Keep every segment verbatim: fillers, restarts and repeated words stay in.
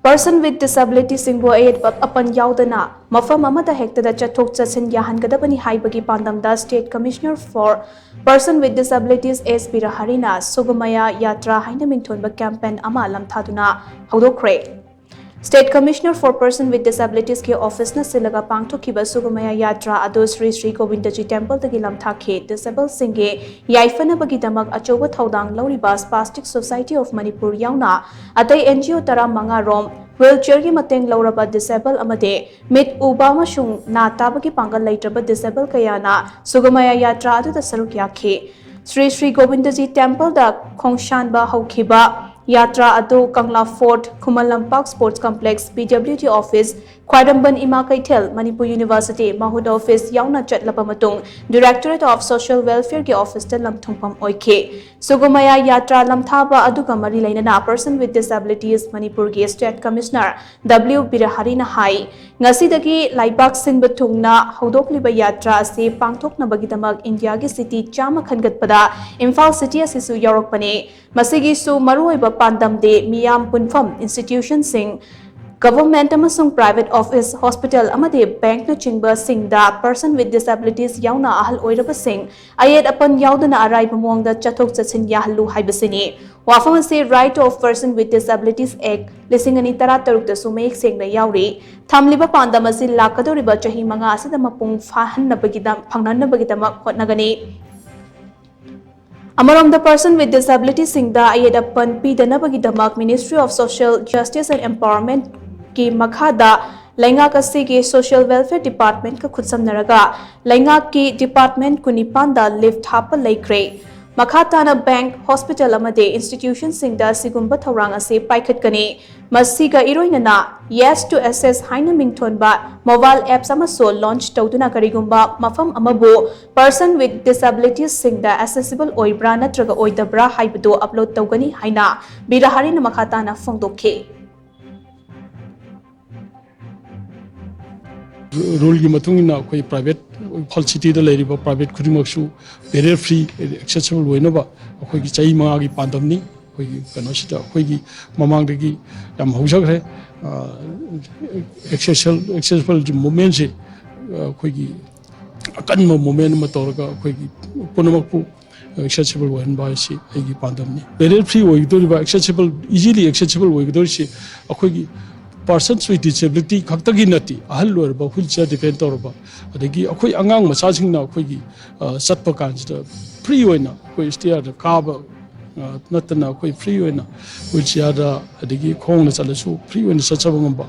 Person with disability ꯁꯤꯡꯕꯨ ꯑꯌꯦꯠ ꯑꯄꯟ ꯌꯥꯎꯗꯅ ꯃꯐꯝ ꯑꯃꯗ ꯍꯦꯛꯇꯗ ꯆꯠꯊꯣꯛ ꯆꯠꯁꯤꯟ ꯌꯥꯍꯟꯒꯗꯕꯅꯤ ꯍꯥꯏꯕꯒꯤ ꯄꯥꯟꯗꯝꯗ State Commissioner for Person with Disabilities S ꯕꯤꯔꯍꯔꯤꯅ ꯁꯨꯒꯃꯌꯥ ꯌꯥꯇ꯭ꯔꯥ ꯍꯥꯏꯅ ꯃꯤꯡꯊꯣꯟꯕ campaign ꯑꯃ ꯂꯝꯊꯥꯗꯨꯅ ꯍꯧꯗꯣꯛꯈ꯭ꯔꯦ꯫ State Commissioner for Person with Disabilities ꯀꯤ office ꯅ ꯁꯤꯜꯂꯒ ꯄꯥꯡꯊꯣꯛꯈꯤꯕ ꯁꯨꯒꯃꯌꯥ ꯌꯥꯇ꯭ꯔꯥ ꯑꯗꯨ ꯁ꯭ꯔꯤ ꯁ꯭ꯔꯤ ꯒꯣꯕꯤꯟꯗꯖꯤ temple ꯗꯒꯤ ꯂꯝꯊꯥꯈꯤ꯫ Disabled ꯁꯤꯡꯒꯤ ꯌꯥꯏꯐꯅꯕꯒꯤꯗꯃꯛ ꯑꯆꯧꯕ ꯊꯧꯗꯥꯡ ꯂꯧꯔꯤꯕ Spastic Society of Manipur ꯌꯥꯎꯅ ꯑꯇꯩ N G O ꯇꯔꯥꯃꯉꯥ ꯔꯣꯝ, wheelchair ꯒꯤ ꯃꯇꯦꯡ ꯂꯧꯔꯕ disabled ꯑꯃꯗꯤ ꯃꯤꯠ ꯎꯕ ꯑꯃꯁꯨꯡ ꯅꯥ ꯇꯥꯕꯒꯤ ꯄꯥꯡꯒꯜ ꯂꯩꯇ꯭ꯔꯕ disabled ꯀꯌꯥꯅ ꯁꯨꯒꯃꯌꯥ ꯌꯥꯇ꯭ꯔꯥ ꯑꯗꯨꯗ ꯁꯔꯨꯛ ꯌꯥꯈꯤ꯫ ꯁ꯭ꯔꯤ ꯁ꯭ꯔꯤ ꯒꯣꯕꯤꯟꯗꯖꯤ temple ꯗ ꯈꯣꯡꯁꯥꯟꯕ ꯍꯧꯈꯤꯕ ꯌꯥꯇ꯭ꯔꯥ ꯑꯗꯨ ꯀꯪꯂꯥ fort, Khuman Lampak sports complex, P W D office, ꯈ꯭ꯋꯥꯏꯔꯝꯕꯟ ꯏꯃꯥ ꯀꯩꯊꯦꯜ, Manipur University, ꯃꯍꯨꯠ office ꯌꯥꯎꯅ ꯆꯠꯂꯕ ꯃꯇꯨꯡ Directorate of Social Welfare ꯒꯤ office ꯇ ꯂꯝꯊꯨꯡꯐꯝ ꯑꯣꯏꯈꯤ꯫ ꯁꯨꯒꯃꯌꯥ ꯌꯥꯇ꯭ꯔꯥ ꯂꯝꯊꯥꯕ ꯑꯗꯨꯒ ꯃꯔꯤ ꯂꯩꯅꯅ Person with Disabilities ꯃꯅꯤꯄꯨꯔꯒꯤ State Commissioner W ꯕꯤꯔꯍꯔꯤꯅ ꯍꯥꯏ, ꯉꯁꯤꯗꯒꯤ ꯂꯩꯕꯥꯛ ꯁꯤꯟꯕ ꯊꯨꯡꯅ ꯍꯧꯗꯣꯛꯂꯤꯕ ꯌꯥꯇ꯭ꯔꯥ ꯑꯁꯤ ꯄꯥꯡꯊꯣꯛꯅꯕꯒꯤꯗꯃꯛ ꯏꯟꯗꯤꯌꯥꯒꯤ city ꯆꯥꯝꯃ ꯈꯟꯒꯠꯄꯗ ꯏꯝꯐꯥꯜ city ꯑꯁꯤꯁꯨ ꯌꯥꯎꯔꯛꯄꯅꯤ꯫ ꯃꯁꯤꯒꯤꯁꯨ ꯃꯔꯨꯑꯣꯏꯕ ꯄꯥꯟꯗꯝꯗꯤ ꯃꯤꯌꯥꯝ ꯄꯨꯟꯐꯝ, institution ꯁꯤꯡ, government ꯑꯃꯁꯨꯡ private office, hospital ꯑꯃꯗꯤ bank ꯅꯆꯤꯡꯕꯁꯤꯡꯗ person with disabilities ꯌꯥꯎꯅ ꯑꯍꯜ ꯑꯣꯏꯔꯕꯁꯤꯡ ꯑꯌꯦꯠ ꯑꯄꯟ ꯌꯥꯎꯗꯅ ꯑꯔꯥꯏꯕ ꯃꯑꯣꯡꯗ ꯆꯠꯊꯣꯛ ꯆꯠꯁꯤꯟ ꯌꯥꯍꯜꯂꯨ ꯍꯥꯏꯕꯁꯤꯅꯤ꯫ ꯋꯥꯐꯝ ꯑꯁꯤ Right of Person with Disabilities Act ꯂꯤꯁꯤꯡ ꯑꯅꯤ ꯇꯔꯥꯇꯔꯨꯛꯇꯁꯨ ꯃꯌꯦꯛ ꯁꯦꯡꯅ ꯌꯥꯎꯔꯤ꯫ ꯊꯝꯂꯤꯕ ꯄꯥꯟꯗꯝ ꯑꯁꯤ ꯂꯥꯛꯀꯗꯧꯔꯤꯕ ꯆꯍꯤ ꯃꯉꯥ ꯑꯁꯤꯗ ꯃꯄꯨꯡ ꯐꯥꯍꯟꯅꯕꯒꯤꯗ-, ꯐꯪꯍꯟꯅꯕꯒꯤꯗꯃꯛ ꯍꯣꯠꯅꯒꯅꯤ꯫ ꯑꯃꯔꯣꯝꯗ, person with disability ꯁꯤꯡꯗ ꯑꯌꯦꯠ ꯑꯄꯟ ꯄꯤꯗꯅꯕꯒꯤꯗꯃꯛ Ministry of Social Justice and Empowerment ꯀꯤ ꯃꯈꯥꯗ ꯂꯩꯉꯥꯛ ꯑꯁꯤꯒꯤ Social Welfare Department ꯀ ꯈꯨꯠꯁꯝꯅꯔꯒ ꯂꯩꯉꯥꯛꯀꯤ department ꯀꯨꯟꯅꯤꯄꯥꯟꯗ lift ꯍꯥꯞꯄ ꯂꯩꯈ꯭ꯔꯦ꯫ ꯃꯈꯥ ꯇꯥꯅ bank, hospital ꯑꯃꯗꯤ institution ꯁꯤꯡꯗ ꯑꯁꯤꯒꯨꯝꯕ ꯊꯧꯔꯥꯡ ꯑꯁꯤ ꯄꯥꯏꯈꯠꯀꯅꯤ꯫ ꯃꯁꯤꯒ ꯏꯔꯣꯏꯅꯅ Yes to Access ꯍꯥꯏꯅ ꯃꯤꯡꯊꯣꯟꯕ mobile apps ꯑꯃꯁꯨ launch ꯇꯧꯗꯨꯅ ꯀꯔꯤꯒꯨꯝꯕ ꯃꯐꯝ ꯑꯃꯕꯨ person with disabilities ꯁꯤꯡꯗ accessible ꯑꯣꯏꯕ꯭ꯔꯥ ꯅꯠꯇ꯭ꯔꯒ ꯑꯣꯏꯗꯕ꯭ꯔꯥ ꯍꯥꯏꯕꯗꯨ upload ꯇꯧꯒꯅꯤ ꯍꯥꯏꯅ ꯕꯤꯔꯍꯥꯔꯤꯅ ꯃꯈꯥ ꯇꯥꯅ ꯐꯣꯡꯗꯣꯛꯈꯤ꯫ Rule ꯒꯤ ꯃꯇꯨꯡ ꯏꯟꯅ ꯑꯩꯈꯣꯏ private, ꯏꯝꯐꯥꯜ city ꯗ ꯂꯩꯔꯤꯕ private ꯈꯨꯗꯤꯡꯃꯛꯁꯨ barrier free, accessible ꯑꯣꯏꯅꯕ ꯑꯩꯈꯣꯏꯒꯤ ꯆꯍꯤ ꯃꯉꯥꯒꯤ ꯄꯥꯟꯗꯝꯅꯤ꯫ ꯑꯩꯈꯣꯏꯒꯤ ꯀꯩꯅꯣꯁꯤꯗ ꯑꯩꯈꯣꯏꯒꯤ ꯃꯃꯥꯡꯗꯒꯤ ꯌꯥꯝ ꯍꯧꯖꯈ꯭ꯔꯦ꯫ ꯑꯦꯛꯁꯦꯁꯤꯕꯜ ꯑꯦꯛꯁꯦꯁꯤꯕꯜ ꯃꯨꯞꯃꯦꯟꯁꯦ ꯑꯩꯈꯣꯏꯒꯤ ꯑꯀꯟꯕ ꯃꯨꯞꯃꯦꯟ ꯑꯃ ꯇꯧꯔꯒ ꯑꯩꯈꯣꯏꯒꯤ ꯄꯨꯝꯅꯃꯛꯄꯨ ꯑꯦꯛꯁꯦꯁꯤꯕꯜ ꯑꯣꯏꯍꯟꯕ ꯍꯥꯏꯁꯤ ꯑꯩꯒꯤ ꯄꯥꯟꯗꯝꯅꯤ꯫ ꯕꯦꯔꯤꯌꯔ ꯐ꯭ꯔꯤ ꯑꯣꯏꯒꯗꯧꯔꯤꯕ, ꯑꯦꯛꯁꯦꯁꯤꯕꯜ, ꯏꯖꯤꯂꯤ ꯑꯦꯛꯁꯦꯁꯤꯕꯜ ꯑꯣꯏꯒꯗꯧꯔꯤꯁꯤ ꯑꯩꯈꯣꯏꯒꯤ persons with disability ꯈꯛꯇꯒꯤ ꯅꯠꯇꯦ, ꯑꯍꯜ ꯑꯣꯏꯔꯕ, ꯍ꯭ꯋꯤꯜ ꯆꯤꯌꯔ ꯗꯤꯄꯦꯟ ꯇꯧꯔꯕ, ꯑꯗꯒꯤ ꯑꯩꯈꯣꯏ ꯑꯉꯥꯡ ꯃꯆꯥꯁꯤꯡꯅ ꯑꯩꯈꯣꯏꯒꯤ ꯆꯠꯄ ꯀꯥꯟꯁꯤꯗ ꯐ꯭ꯔꯤ ꯑꯣꯏꯅ ꯑꯩꯈꯣꯏ ꯁ꯭ꯇꯦꯌꯔꯗ ꯀꯥꯕ ꯅꯠꯇꯅ ꯑꯩꯈꯣꯏ ꯐ꯭ꯔꯤ ꯑꯣꯏꯅ ꯍ꯭ꯋꯤꯜ ꯆꯤꯌꯔꯗ, ꯑꯗꯒꯤ ꯈꯣꯡꯅ ꯆꯠꯂꯁꯨ ꯐ꯭ꯔꯤ ꯑꯣꯏꯅ ꯆꯠꯆꯕ ꯉꯝꯕ,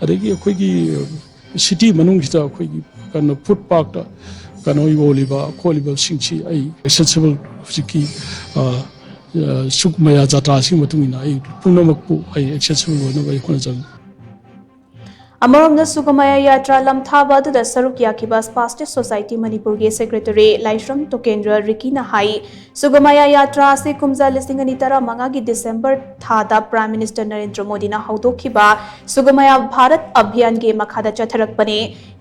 ꯑꯗꯒꯤ ꯑꯩꯈꯣꯏꯒꯤ ꯁꯤꯇꯤ ꯃꯅꯨꯡꯁꯤꯗ ꯑꯩꯈꯣꯏꯒꯤ ꯀꯩꯅꯣ ꯐꯨꯠ ꯄꯥꯛꯇ ꯀꯩꯅꯣ ꯌꯣꯜꯂꯤꯕ ꯈꯣꯠꯂꯤꯕꯁꯤꯡꯁꯤ ꯑꯩ ꯑꯦꯛꯁꯦꯁꯤꯕꯜ ꯍꯧꯖꯤꯛꯀꯤ ꯁꯨꯛꯃꯌꯥ ꯖꯥꯇ꯭ꯔꯥꯁꯤꯒꯤ ꯃꯇꯨꯡ ꯏꯟꯅ ꯑꯩ ꯄꯨꯝꯅꯃꯛꯄꯨ ꯑꯩ ꯑꯦꯛꯁꯦꯁꯤꯕꯜ ꯑꯣꯏꯅꯕ ꯑꯩ ꯍꯣꯠꯅꯖꯒꯅꯤ꯫ ꯑꯃꯔꯣꯝꯗ ꯁꯨꯒꯃꯌꯥ ꯌꯥꯇ꯭ꯔꯥ ꯂꯝꯊꯥꯕ ꯑꯗꯨꯗ ꯁꯔꯨꯛ ꯌꯥꯈꯤꯕ ꯁ꯭ꯄꯥꯁꯇꯤꯁ ꯁꯣꯁꯥꯏꯇꯤ ꯃꯅꯤꯄꯨꯔꯒꯤ ꯁꯦꯀ꯭ꯔꯦꯇꯔꯤ ꯂꯥꯏꯁ꯭ꯔꯝ ꯇꯣꯀꯦꯟꯗ꯭ꯔ ꯔꯤꯀꯤꯅ ꯍꯥꯏ, ꯁꯨꯒꯃꯌꯥ ꯌꯥꯇ꯭ꯔꯥ ꯑꯁꯤ ꯀꯨꯝꯖꯥ ꯂꯤꯁꯤꯡ ꯑꯅꯤ ꯇꯔꯥꯃꯉꯥꯒꯤ ꯗꯤꯁꯦꯝꯕꯔ ꯊꯥꯗ ꯄ꯭ꯔꯥꯏꯝ ꯃꯤꯅꯤꯁꯇꯔ ꯅꯔꯦꯟꯗ꯭ꯔ ꯃꯣꯗꯤꯅ ꯍꯧꯗꯣꯛꯈꯤꯕ ꯁꯨꯒꯃꯌꯥ ꯚꯥꯔꯠ ꯑꯚꯤꯌꯥꯟꯒꯤ ꯃꯈꯥꯗ ꯆꯠꯊꯔꯛꯄꯅꯤ꯫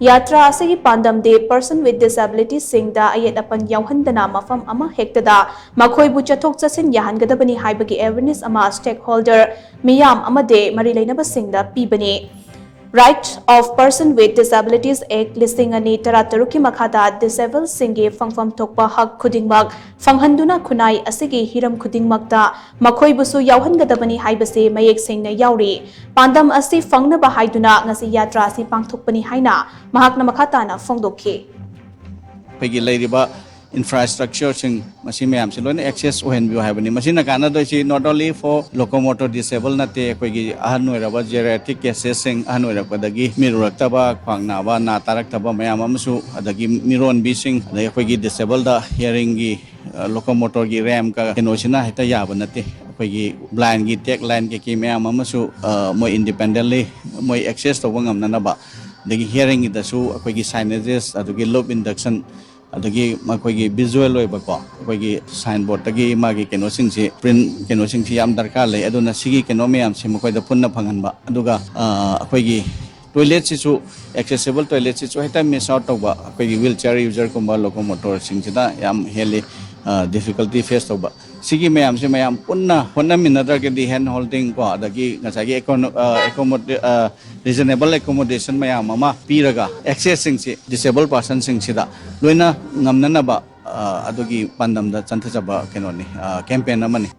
ꯌꯥꯇ꯭ꯔꯥ ꯑꯁꯤꯒꯤ ꯄꯥꯟꯗꯝꯗꯤ ꯄꯔꯁꯟ ꯋꯤꯠ ꯗꯤꯁꯦꯕꯤꯂꯤꯇꯤꯁꯤꯡꯗ ꯑꯌꯦꯠ ꯑꯄꯟ ꯌꯥꯎꯍꯟꯗꯅ ꯃꯐꯝ ꯑꯃ ꯍꯦꯛꯇꯗ ꯃꯈꯣꯏꯕꯨ ꯆꯠꯊꯣꯛ ꯆꯠꯁꯤꯟ ꯌꯥꯍꯟꯒꯗꯕꯅꯤ ꯍꯥꯏꯕꯒꯤ ꯑꯦꯋꯦꯔꯅꯦꯁ ꯑꯃ ꯁ꯭ꯇꯦꯛ ꯍꯣꯜꯗꯔ ꯃꯤꯌꯥꯝ ꯑꯃꯗꯤ ꯃꯔꯤ ꯂꯩꯅꯕꯁꯤꯡꯗ ꯄꯤꯕꯅꯤ꯫ Rights of Person with Disabilities Act ꯂꯤꯁꯤꯡ ꯑꯅꯤ ꯇꯔꯥꯇꯔꯨꯛꯀꯤ ꯃꯈꯥꯗ ꯗꯤꯁꯦꯕꯜꯁꯤꯡꯒꯤ ꯐꯪꯐꯝ ꯊꯣꯛꯄ ꯍꯛ ꯈꯨꯗꯤꯡꯃꯛ ꯐꯪꯍꯟꯗꯨꯅ ꯈꯨꯟꯅꯥꯏ ꯑꯁꯤꯒꯤ ꯍꯤꯔꯝ ꯈꯨꯗꯤꯡꯃꯛꯇ ꯃꯈꯣꯏꯕꯨꯁꯨ ꯌꯥꯎꯍꯟꯒꯗꯕꯅꯤ ꯍꯥꯏꯕꯁꯤ ꯃꯌꯦꯛ ꯁꯦꯡꯅ ꯌꯥꯎꯔꯤ꯫ ꯄꯥꯟꯗꯝ ꯑꯁꯤ ꯐꯪꯅꯕ ꯍꯥꯏꯗꯨꯅ ꯉꯁꯤ ꯌꯥꯇ꯭ꯔꯥ ꯑꯁꯤ ꯄꯥꯡꯊꯣꯛꯄꯅꯤ ꯍꯥꯏꯅ ꯃꯍꯥꯛꯅ ꯃꯈꯥ ꯇꯥꯅ ꯐꯣꯡꯗꯣꯛꯈꯤ꯫ ꯑꯩꯈꯣꯏꯒꯤ ꯂꯩꯔꯤꯕ ꯏꯟꯐ꯭ꯔꯥꯁ꯭ꯇ꯭ꯔꯛꯆꯔꯁꯤꯡ ꯃꯁꯤ ꯃꯌꯥꯝꯁꯤ ꯂꯣꯏꯅ ꯑꯦꯛꯁꯦꯁ ꯑꯣꯏꯍꯟꯕꯤꯌꯨ ꯍꯥꯏꯕꯅꯤ꯫ ꯃꯁꯤꯅ ꯀꯥꯟꯅꯗꯣꯏꯁꯤ not only for locomotor disable ꯅꯠꯇꯦ, ꯑꯩꯈꯣꯏꯒꯤ ꯑꯍꯟ ꯑꯣꯏꯔꯕ ꯖꯦꯔꯤꯌꯥꯇ꯭ꯔꯤꯛ ꯀꯦꯁꯦꯁꯁꯤꯡ, ꯑꯍꯟ ꯑꯣꯏꯔꯛꯄꯗꯒꯤ ꯃꯤꯠ ꯎꯔꯛꯇꯕ, ꯈ꯭ꯋꯥꯡ ꯅꯥꯕ, ꯅꯥ ꯇꯥꯔꯛꯇꯕ ꯃꯌꯥꯝ ꯑꯃꯁꯨ, ꯑꯗꯒꯤ ꯃꯤꯔꯣꯟꯕꯤꯁꯤꯡ, ꯑꯗꯒꯤ ꯑꯩꯈꯣꯏꯒꯤ ꯗꯤꯁꯦꯕꯜꯗ ꯍꯤꯌꯔꯤꯡꯒꯤ ꯂꯣꯀꯣꯃꯣꯇꯣꯔꯒꯤ ꯔꯦꯝꯀ ꯀꯩꯅꯣꯁꯤꯅ ꯍꯦꯛꯇ ꯌꯥꯕ ꯅꯠꯇꯦ꯫ ꯑꯩꯈꯣꯏꯒꯤ ꯕ꯭ꯂꯥꯏꯟꯒꯤ ꯇꯦꯛ ꯂꯥꯏꯟ ꯀꯩꯀꯩ ꯃꯌꯥꯝ ꯑꯃꯁꯨ ꯃꯣꯏ ꯏꯟꯗꯤꯄꯦꯟꯗꯦꯟꯂꯤ ꯃꯣꯏ ꯑꯦꯛꯁꯦꯁ ꯇꯧꯕ ꯉꯝꯅꯅꯕ, ꯑꯗꯒꯤ ꯍꯤꯌꯔꯤꯡꯒꯤꯗꯁꯨ ꯑꯩꯈꯣꯏꯒꯤ ꯁꯥꯏꯅꯦꯖꯦꯁ, ꯑꯗꯒꯤ ꯂꯨꯞ ꯏꯟꯗꯛꯁꯟ, ꯑꯗꯒꯤ ꯃꯈꯣꯏꯒꯤ ꯚꯤꯖꯨꯋꯦꯜ ꯑꯣꯏꯕꯀꯣ, ꯑꯩꯈꯣꯏꯒꯤ ꯁꯥꯏꯟ ꯕꯣꯔꯗꯇꯒꯤ ꯃꯥꯒꯤ ꯀꯩꯅꯣꯁꯤꯡꯁꯤ, ꯄ꯭ꯔꯤꯟ ꯀꯩꯅꯣꯁꯤꯡꯁꯤ ꯌꯥꯝ ꯗꯔꯀꯥꯔ ꯂꯩ꯫ ꯑꯗꯨꯅ ꯁꯤꯒꯤ ꯀꯩꯅꯣ ꯃꯌꯥꯝꯁꯤ ꯃꯈꯣꯏꯗ ꯄꯨꯟꯅ ꯐꯪꯍꯟꯕ꯫ ꯑꯗꯨꯒ ꯑꯩꯈꯣꯏꯒꯤ ꯇꯣꯏꯂꯦꯠꯁꯤꯁꯨ, ꯑꯦꯛꯁꯦꯁꯤꯕꯜ ꯇꯣꯏꯂꯦꯠꯁꯤꯁꯨ ꯍꯦꯛꯇ ꯃꯤꯁ ꯑꯥꯎꯠ ꯇꯧꯕ, ꯑꯩꯈꯣꯏꯒꯤ ꯋꯤꯜ ꯆꯤꯌꯔ ꯌꯨꯖꯔꯒꯨꯝꯕ ꯂꯣꯀꯣꯃꯣꯇꯣꯔꯁꯤꯡꯁꯤꯗ ꯌꯥꯝ ꯍꯦꯜꯂꯤ ꯗꯤꯐꯤꯀꯜꯇꯤ ꯐꯦꯁ ꯇꯧꯕ꯫ ꯁꯤꯒꯤ ꯃꯌꯥꯝꯁꯦ ꯃꯌꯥꯝ ꯄꯨꯟꯅ ꯍꯣꯠꯅꯃꯤꯟꯅꯗ꯭ꯔꯒꯗꯤ, hand holding ꯀꯣ, ꯑꯗꯒꯤ ꯉꯁꯥꯏꯒꯤ ꯑꯦꯀꯣꯅꯣ-, ꯑ, ꯑꯦꯀꯣꯃꯣꯗꯦ-, ꯑ, reasonable accommodation ꯃꯌꯥꯝ ꯑꯃ ꯄꯤꯔꯒ, access ꯁꯤꯡꯁꯤ, disabled person ꯁꯤꯡꯁꯤꯗ ꯂꯣꯏꯅ ꯉꯝꯅꯅꯕ, ꯑ, ꯑꯗꯨꯒꯤ ꯄꯥꯟꯗꯝꯗ ꯆꯪꯊꯖꯕ ꯀꯩꯅꯣꯅꯤ, ꯑ, campaign ꯑꯃꯅꯤ꯫